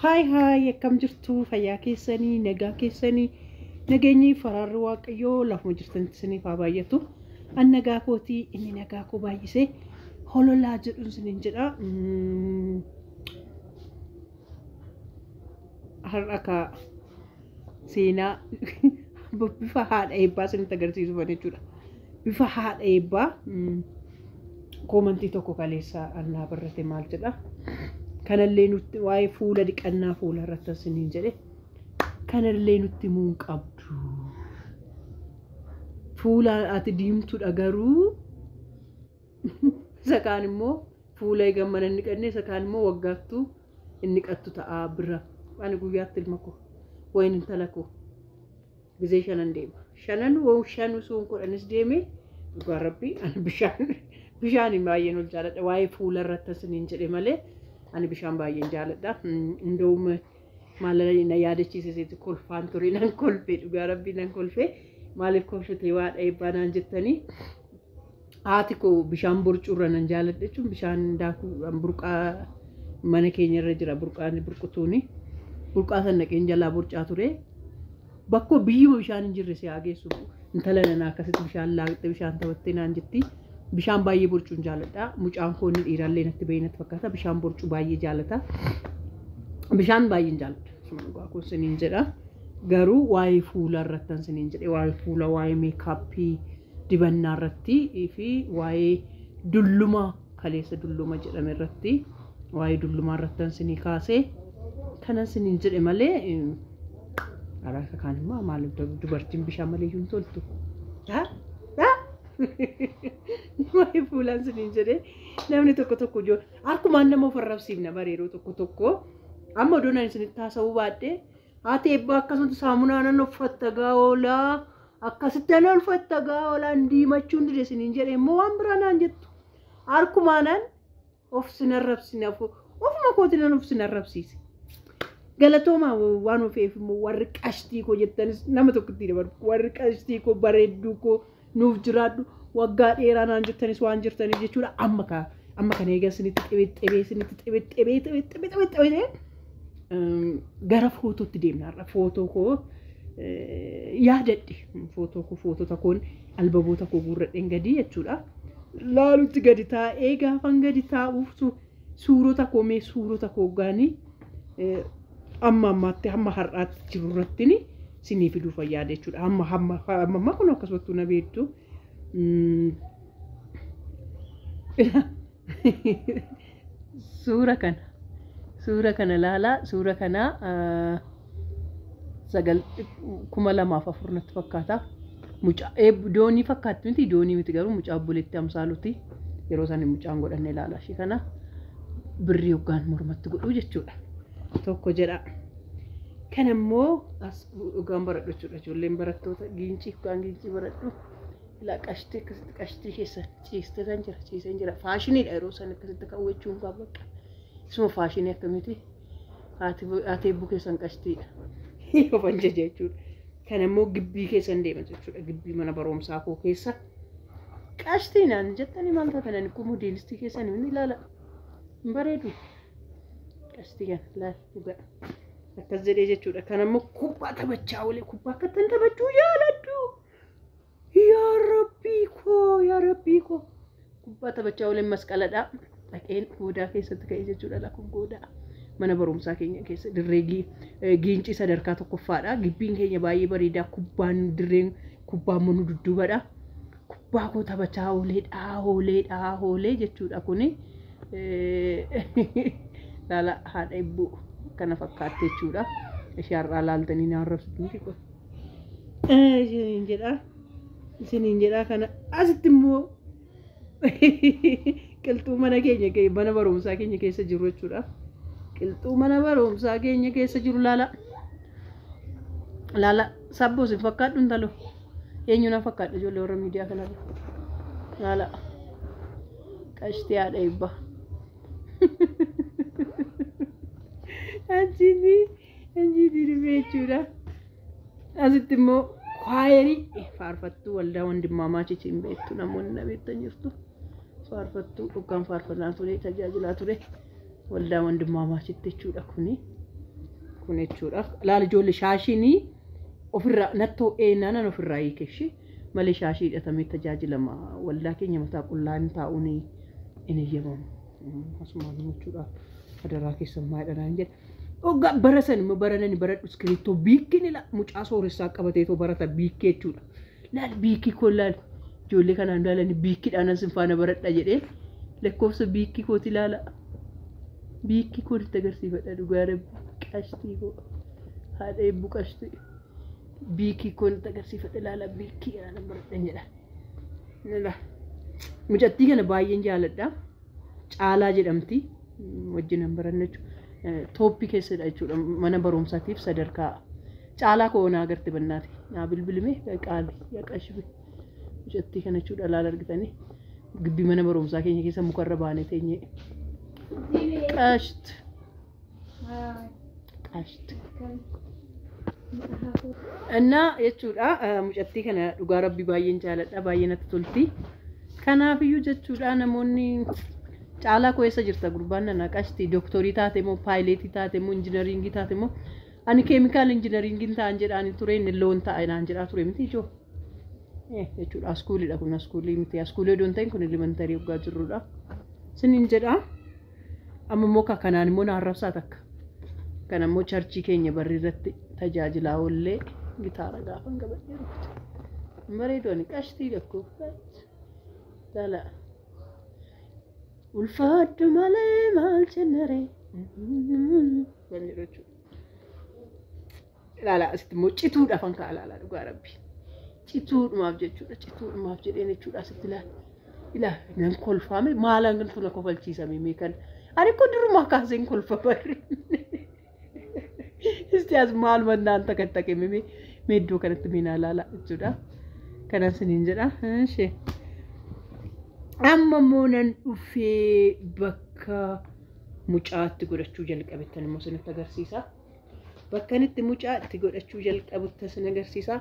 Haay haay, akkam jirtu? Fayyaa keessanii, nagaa keessanii, nageenyi faraarri Waaqayyoo lafuma jirtanitti isiniif haa baay'atu. An nagaa kootii, inni nagaa koo baay'isee hololaa jedhuun isiniin jedha. Har'a ka seenaa bifa haadha eebbaa isinitti agarsiisuufan jechuudha. Bifa haadha eebbaa koomantii tokko kaleessa annaa barrate maal jedha? Kanallee nutti waa'ee fuula dhiqannaa fuula irratti isiniin jedhe. Kanallee nutti himuu hin qabdu. Fuula ati diimtuudha garuu isa kaan immoo fuula eegan mana hin dhiqanne, isa kaan immoo waggaattuu hin dhiqattu ta'a bira. Ani guyyaatti ilma koo wayin intala koo gizee shanan deema. Shanan woo shan osoo hin 10s deeme, dhugaa Rabbii, ani bishaan baay'een ol jaaladha. Waa'ee fuula irratti isiniin jedhe malee ani bishaan baay'een jaaladha. Inda'uum maal na yaadachiise seeti, kolfaan ture, nan kolfe, dhugaa Rabbii nan kolfe. Maaliif kolfite waadha eebbaa naan jettanii, haati koo bishaan borcuurra nan jaaladha jechuun bishaan daakuu burqaa mana keenya irra jira, burqaan burqutuuni. Burqaa san naqeen jalaa borcaa ture. Bakkoo biyyuma bishaan hin jirre si haa geessu. Intala nana akkasitti bishaan laaqxee bishaan taphattee naan jetti. Bishaan baay'ee borcuun jaaladha. Mucaan koo inni dhiiraallee natti bahee natti fakkaata. Bishaan borcuu baay'ee jaalata. Bishaan baay'een jaaladha. Suma dhugaa koo isiniin jedha. Garuu waa'ee fuula irratti isiniin jedhe, waa'ee fuula, waa'ee meekaappii dibannaa irratti fi waa'ee dulluma kaleessa dulluma jedhame irratti, waa'ee dullumaa irratti isinii kaasee kanan isiniin jedhe malee araasa kaan immoo maaliif dubartiin bishaan malee hin toltu? Waa'ee fuulaan isiniin jedhe, namni tokko tokko ijoo akkumaan nama of arrabsiifna bareeroo tokko tokko. Amma odoon ani isinitti haasa'uu baadhee, haati eebbaa akkasumatti saamunaa nan uffatta gaa oolaa, akkasitti nan ulfatta gaa oolaan diimachuun dide isiniin jedhe immoo waan biraa naan jettu. Harkumaanan of sin arrabsine, ofuma kootiin nan of sin arrabsiise. Galatoomaa waan ofeef immoo warri qashtii koo jettanis nama tokkotti dabalu, warri qashtii koo, bareedduu koo, nuuf jiraadhu waggaa dheeraa naan jettanis waan jirtaniif jechuudha. Amma ka amma kana eegan isinitti xibee isinitti xibee xibee xibee xibee xibee gara footootti deemna. Har'a footoo koo yaadadhe, footoo koo, footota koon, albaboota koo guurradheen gadi jechuudha. Laalutti gadi taa'ee gaafan gadi taa'uuf suurota koo, mee suurota koo gaanii amma ammaatti hamma har'aatti jiru irratti sinii fiduuf yaada jechuudha. Hamma hamma hamma ammaa kun akkasumatti na beektu. Suura kana laalaa, suura kana 9 2004 natti fakkaata. Mucaa doonii fakkaatti miti, doonii miti garuu mucaa obboleetti Amsaaluti. Yeroo isaan mucaan godhanne ilaala ishee kana birrii hoggaan mormatti godhuu jechuudha. Tokko jedha. Kan immoo as hoggaan baradhu jechuudha. Ijoolleen barattoota Giincii hoggaan Giincii baradhu. Ilaa qashtii akkasitti qashtii keessa ciistee kan jira, ciisee jira. Faashiniidha yeroo isaan akkasitti ka'u jechuun qaba bakka. Isuma faashinii akkamiiti? Haati eebbuu keessan qashtiidha. Qofan jecha jechuudha. Kan immoo gibbii keessan deema jechuudha. Gibbii mana barumsaa koo keessa. Qashtii naan jettanii maal taatan, ani kun modeelistii keessan hin ilaala. Hin bareedu. Qashtii kana laal dhugaa. Akkas jedhee jechuudha. Kan immoo kubbaa taphachaa oolee, kubbaa akkattan taphachuu jaaladhu. Yaa Rabbii koo, yaa Rabbii koo. Kubbaa taphachaa ooleen masqaladha. Dhaqeen goodaa keessatti ka'ee jechuudha, lakkun goodaa. Mana barumsaa keenya keessa dirree Giincii sadarkaa tokkoffaadha. Gibbiin keenya baay'ee bareedaa. Kubbaan dirreen kubbaa immoo nu dudduubadha. Kubbaa koo taphachaa oolee dhaa oolee dhaa oolee jechuudha kuni. Laala haadha eebbuu kana fakkaatti jechuudha. Ishee har'aa laaltanii na arrabsitu miti qofa. Isiniin jedha. Isiniin jedha, kana asitti immoo qilxuu mana keenya, mana barumsaa keenya keessa jiru jechuudha. Qilxuu mana barumsaa keenya keessa jiru laala. Laala sabboo sin fakkaadhu intalo. Eenyu na fakkaadha ijoollee warra miidiyaa kanarra? Laala. Qashtii haadha eebbaa. Achitti achitti dhufee jechuudha. Asitti immoo kwaayerii faarfattuu waldaa wandimmaa hin beektu, namoonni na beektan jirtu. Faarfattuu hoggaan faarfannaa ture, tajaajilaa ture waldaa wandimmaa jechuudha kuni. Kun jechuudha. Laala ijoollee shaashiinii ofirraa nattoo eenaan ofirraa hiikeshi malee shaashii hidhatamee tajaajilama. Waldaa keenya mataa qullaan taa'uun hin eeyyamamu. Asumaan jechuudha. Adaraa keessan maayidha jedha. Hoggaa bara san immoo bara nani baradhu iskiriiptoo biikkiin ila mucaa sooressaa qabateetoo barata biikkii jechuudha. Laal biikkii koo laal ijoollee kanaan ilaalanii biikkiidhaan as faana baradha jedhee lakkoofsa biikkii kooti ilaala. Biikkii kooti agarsiifadha dhugaa rabbi qashtii koo haadha eebbu qashtii. Biikkii kooti agarsiifadha ilaala biikkiidhaan baradha jedha. Mucattii kana baay'een jaaladha. Caalaa jedhamti. Wajjin baranna jechuudha. Tooppii keessadha jechuudha mana barumsaatiif sadarkaa caalaa koo naa agarte bannaati naa bilbilime qaali yaqashbe mucattii kana jechuudha laala argitanii gibbii mana barumsaa keenya keessa mukarra baanee teenye qasht qasht innaa jechuudha mucattii kana dhugaa rabbi baay'een jaaladha baay'ee natti tolti kanaafiyyuu jechuudha namoonni caalaa koo eessa jirta gurbaan nana qashti dooktorii taate moo paayileetii taate moo injinariingii taate moo ani keemikaal injinariingiin ta'an jedhaan ture inni loon ta'a naan jedhaa ture miti ijoo jechuudha askuuliidha kun askuulii miti askuulii odoon ta'in kun elementarii waggaa jirrudha siniin jedhaa amma immoo kanaan immoo na arrabsaa takka kan ammoo charchii keenya barri irratti tajaajilaa oollee gitaara gaafan qabadhee rukute bareedu ani qashtii dhakkoo laala. Ulfaadhu malee maal jennare kan jedhu jechuudha. Ilaala asitti immoo cituudhaaf an ka'a ilaala dhugaa rabbi. Cituudhumaaf jechuudha cituudhumaaf jedheen jechuudha asitti ilaala. Ilaala nan kolfaame maalaan kan tuna kofalchiisame mee kan ani kun durumaa kaaseen kolfa barre. Isti as maaluma naan takattake mee mee iddoo kanatti mee naa ilaala jechuudha. Kanan siniin jedha. Ishee. Amma immoo nan dhufee bakka mucaatti godhachuu jalqabettan immoo isinitti agarsiisa. Bakka itti mucaatti godhachuu jalqabuttan isin agarsiisa.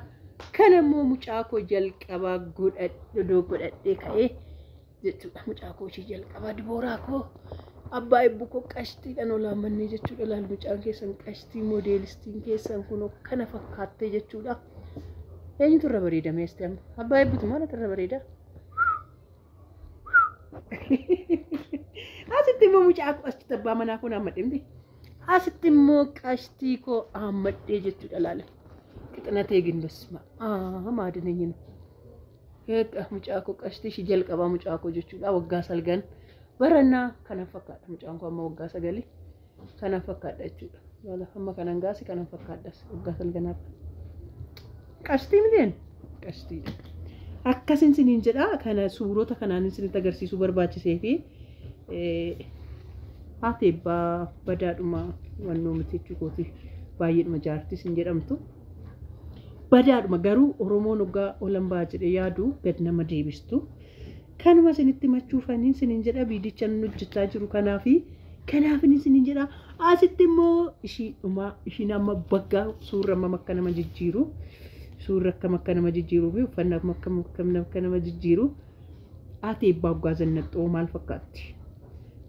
Kana immoo mucaa koo jalqabaa godhadhee godhadhee ka'ee jechuudha. Mucaa koo ishee jalqabaa dibooraa koo abbaa eebbu koo qashtiidhaan olaamannee jechuudha. Laal mucaan keessan qashtii moodeelistiin keessan kunoo kana fakkaattee jechuudha. Eenyutu irra bareeda meestii amma? Abbaa eebbutu maal irra bareeda? Asitti immoo mucaa koo asitti abbaa manaa koo naammadhe miti. Asitti immoo qashtii koo haammadhee jechuudha laala. Qixinatee gindasma. Maadina ነው. Mucaa koo qashtii ishii jalqabaa mucaa koo jechuudha waggaa salgan barannaa kanan fakkaadha mucaan koo amma waggaa sagali kanan fakkaadha jechuudha. Laala amma kanan gaasi kanan fakkaadhas waggaa salganaaf. Qashtii miteen qashtiidha. Akkasin siniin jedha kana suurota kanaan isinitti agarsiisuu barbaachisee fi haati eebbaa badaadhuma wannoo miti jechuukooti baay'eedhuma jaartis hin jedhamtu. Badaadhuma garuu Oromoon hoggaa olan ba'a jedhee yaadu gad nama deebistu. Kanuma isinitti machuufaniin siniin jedha viidicha nun hojjechaa jiru kanaafi kanaafin isiniin jedha asitti immoo ishii dhumaa ishiin amma baggaa suurra amma akka nama jijjiiru. Suurri akkam akka nama jijjiiruu fi uffannaa akkam akka nama jijjiiru haati eebbaa waggaa zannaxxoo maal fakkaatti?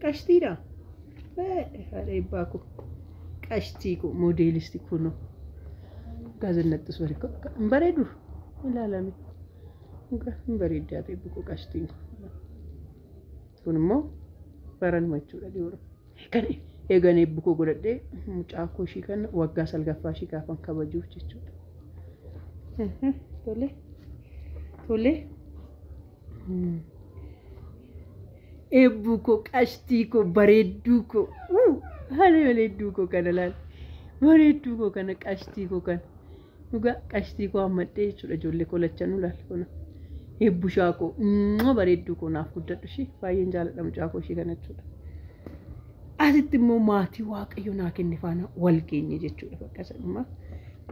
Qashtiidha. Haadha eebbaa koo qashtii koo moodeelisti kunoo waggaa zannaxxus hin bareedu ilaalame hin bareeddi haati eebbu koo qashtiin kun immoo baranuma jechuudha dhiyoodha. Kan eegan eebbu koo godhadhee mucaa koo ishii kana waggaa salgaffaa ishii gaafan kabajuuf jechuudha. Tole tole eebbuu koo qashtii koo bareedduu koo haala bareedduu koo kana laal bareedduu koo kana qashtii koo kana dhugaa qashtii koo hammadhee jechuudha ijoollee koo lachanuu laal kuna eebbushaa koo bareedduu koo naaf guddadhu ishee baay'een jaaladha mucaa koo ishee kana jechuudha. Asitti immoo maatii waaqayyo naa kenne faana wal geenye jechuudha bakka sanummaa.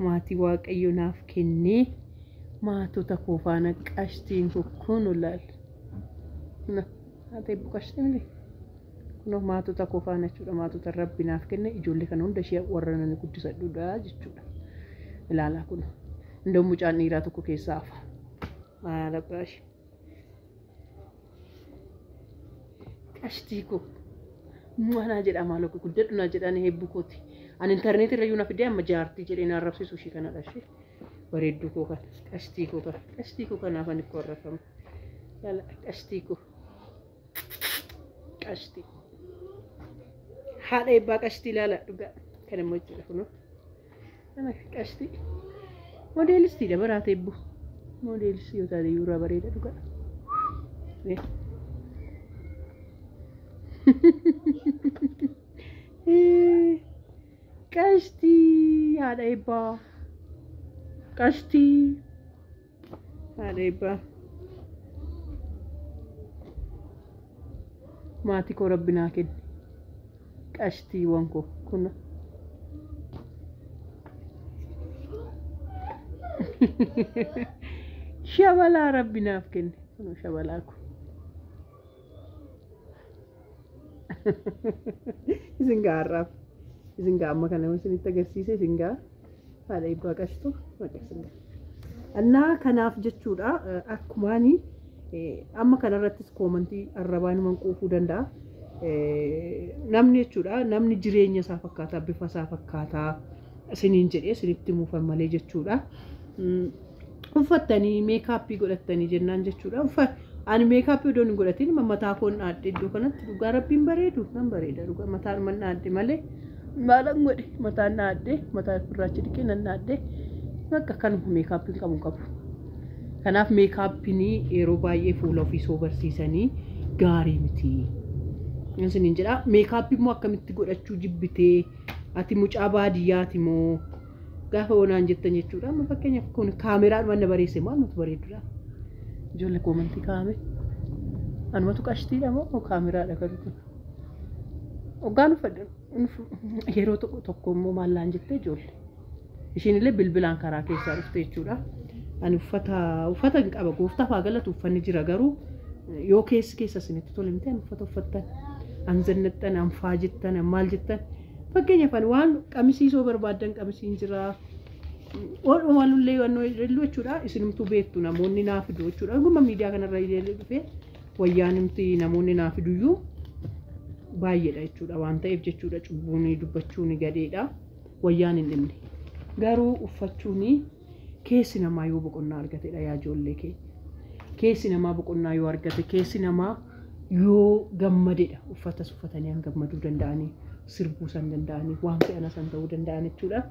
Maatii waaqayyo naaf kennee maatota koo faana qashtiin koo kun laal. Haati eebbu qashtii miti. Kunoo maatota koo faana jechuudha. Maatota rabbi naaf kenne ijoollee kana hunda ishee warra nani guddisadhuudha jechuudha. Ilaalaa kun. Indoo mucaan dhiiraa tokko keessaa hafa. Maal abbaa ishee. Qashtii koo. Manaa jedha maaloo guddadhu naa jedhaan eebbu kooti. Ani intarneetii irra iyyuu na fidee amma jaartii jedhee na arrabsiisu ishii kanadha ishee. Bareedduu koo kana, qashtii koo kana, qashtii koo kanaaf ani koo arrabfama. Yala qashtii koo. Qashtii. Haadha eebbaa qashtii ilaala dhugaa. Kan immoo jechuudha kunoo. Kana qashtii. Modeelistiidha baraate eebbu. Modeelistii yoo taate yuuraa bareeda dhugaa. Qashtii haadha eebbaa. Qashtii haadha eebbaa. Maatii koo rabbi naa kenne. Qashtiiwwan koo kun. Shabalaa rabbi naaf kenne. Kun shabalaa koo. Isin gaa har'aaf. Isin gaa amma kana isinitti agarsiise isin gaa haadha eebbaa qashtu maqaa isin gaa. Annaa kanaaf jechuudha akkumaani amma kanarrattis koomantii arrabaa numan quufuu danda'a. Namni jechuudha namni jireenya isaa fakkaataa bifa isaa fakkaataa isiniin jedhee isinitti muufan malee jechuudha. Uffattanii meekaappii godhattanii jennaan jechuudha. Ani meekaappii odoon hin godhatin mataa koon dhaadhe iddoo kanatti dhugaa rabbiin bareedu nan bareeda dhugaa mataan man dhaadhe malee maalan godhe mataan dhaadhe mataa gurraacha dhiqee nan dhaadhe bakka kanuma meekaappiin qabu qabu. Kanaaf meekaappiin yeroo baay'ee fuula ofii soo barsiisanii gaarii miti. Isiniin jedha meekaappii immoo akkamitti godhachuu jibbitee ati mucaa baadiyyaati moo gaafa onaan jettan jechuudha. Amma fakkeenyaaf kun kaameraadhuma na bareesse moo anumatu bareeddudha. Ijoollee koomantii kaa'ame. Anumatu qashtiidha moo kaameraadha garuu kun. Hoggaan uffadhe yeroo tokko tokko immoo maallaan jettee ijoollee. Ishiin illee bilbilaan karaa keessaa dhufte jechuudha. Ani uffata hin qaba gooftaaf haa galatu uffanni jira garuu yoo keessi keessa isinitti tole miti ani uffata uffattan an zannattan an faa jettan an maal jettan fakkeenyaaf ani waan qamisiisoo barbaaddan qamisiin jira. Walullee waan jechuudha isinumtuu beektu namoonni naa fidu jechuudha. Dhuguma miidiyaa kanarra illee dhufee wayyaan nuti namoonni naa fiduyyuu baay'eedha jechuudha waan ta'eef jechuudha cubbuun dubbachuun gadheedha wayyaan hin dhibne. Garuu uffachuun keessi namaa yoo boqonnaa argatedha yaa ijoollee keenya. Keessi namaa boqonnaa yoo argate keessi namaa yoo gammadedha uffatas uffatanii han gammaduu danda'anii sirbuu san danda'anii waan fe'an san ta'uu danda'an jechuudha.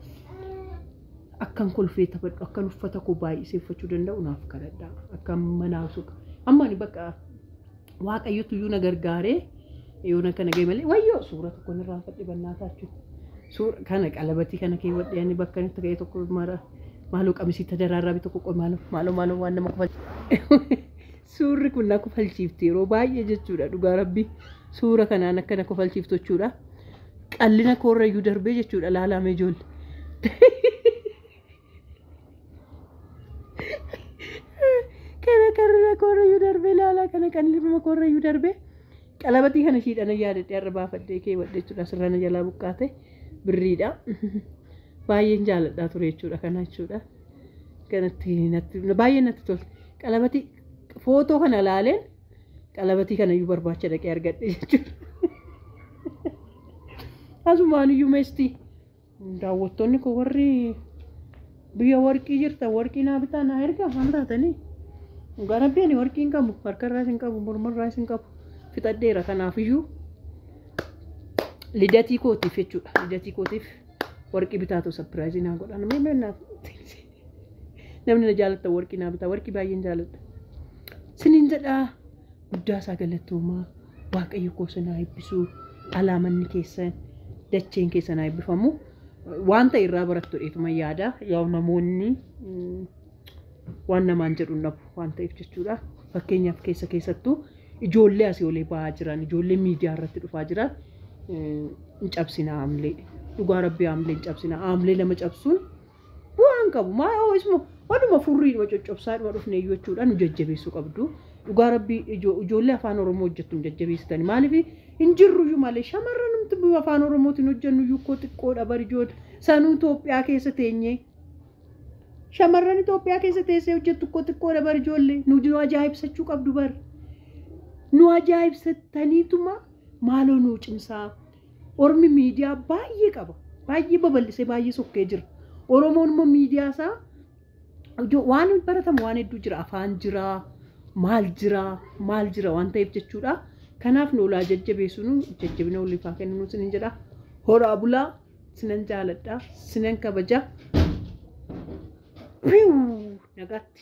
Akkan kolfee taphadhu akkan uffata koo baay'isee uffachuu danda'u naaf kadhadha. Akkan manaa suqa. Amma ani bakka waaqayyotu iyyuu na gargaaree yoo na kana ga'e malee wayyoo suura tokko irraa fadhe bannaa taachuu. Suura kana qalabatii kana keewwadhee ani bakka inni ta'e tokko mara maaloo qamisii tadaraarraa tokko qoy maaloo maaloo maaloo waan nama kofal. Suurri kun na kofalchiifti yeroo baay'ee jechuudha dhugaa rabbi suura kanaan akka na kofalchiiftu jechuudha. Qallina koorra iyyuu darbee jechuudha laalame ijoollee. Kana qarrina koorra iyyuu darbee laalaa kana qallina koorra iyyuu darbee qalabatii kana ishiidhaan yaadadhee har'a baafadhee keewwadhe jechuudha asirra na jalaa buqqaate birriidha. Baay'een jaaladhaa ture jechuudha kana jechuudha. Kanatti natti baay'ee natti tolte. Qalabatii footoo kana laaleen qalabatii kana iyyuu barbaacha dhaqee argadhe jechuudha. Asumaan iyyuu meestii daawwattoonni koo warri biyya warqii jirtan warqii naa bitaa naa ergaa waan taatanii. Dhugaa rabbi ani warqii hin qabu harkarraas hin qabu mormarraas hin qabu fixadheera kanaafiyyuu lidatii kootiif jechuudha lidatii kootiif warqii bitaatu sapiraayizii naa godhan mee naaf namni na jaalata warqii naa bitaa warqii baay'een jaaladha. Siniin jedhaa guddaa isaa galatoomaa waaqayyo koo sinaa eebbisuu alaamanni keessan dacheen keessan haa eebbifamu waan ta'e irraa barattu dheetuma yaada yaa namoonni waan namaan jedhu dhabu waan ta'eef jechuudha. Fakkeenyaaf keessa keessattuu ijoollee asii olee ba'aa jiran ijoollee miidiyaa irratti dhufaa jiran hin cabsina haamlee dhugaa rabbii haamlee hin cabsina haamlee nama cabsuun bu'aan qabu maa isuma waduma furriidhuma coccobsaadhuma dhufne iyyuu jechuudha nu jajjabeessuu qabdu. Dhugaa rabbii ijoollee afaan Oromoo hojjettu nu jajjabeessitani maaliif hin jirru iyyuu malee shamarran numti afaan Oromootiin hojjennu iyyuu koo xiqqoodha bari ijoollee sanuu Itoophiyaa keessa teenyee. Shamarran Itoophiyaa keessa teessee hojjettu koo xiqqoodha bari ijoollee nu ajaa'ibsachuu qabdu bari. Nu ajaa'ibsattaniituma maaloo nu cimsaa. Ormi miidiyaa baay'ee qaba. Baay'ee babal'isee baay'ee sokkee jira. Oromoon immoo miidiyaa isaa waan baratamu waan hedduu jira. Afaan jira, maal jira, maal jira waan ta'eef jechuudha. Kanaaf nu olaa jajjabeessinu jajjabina waliifaa kenninu sinin jedha. Horaa bulaa, sinan jaaladha, sinan kabaja. Nagaatti.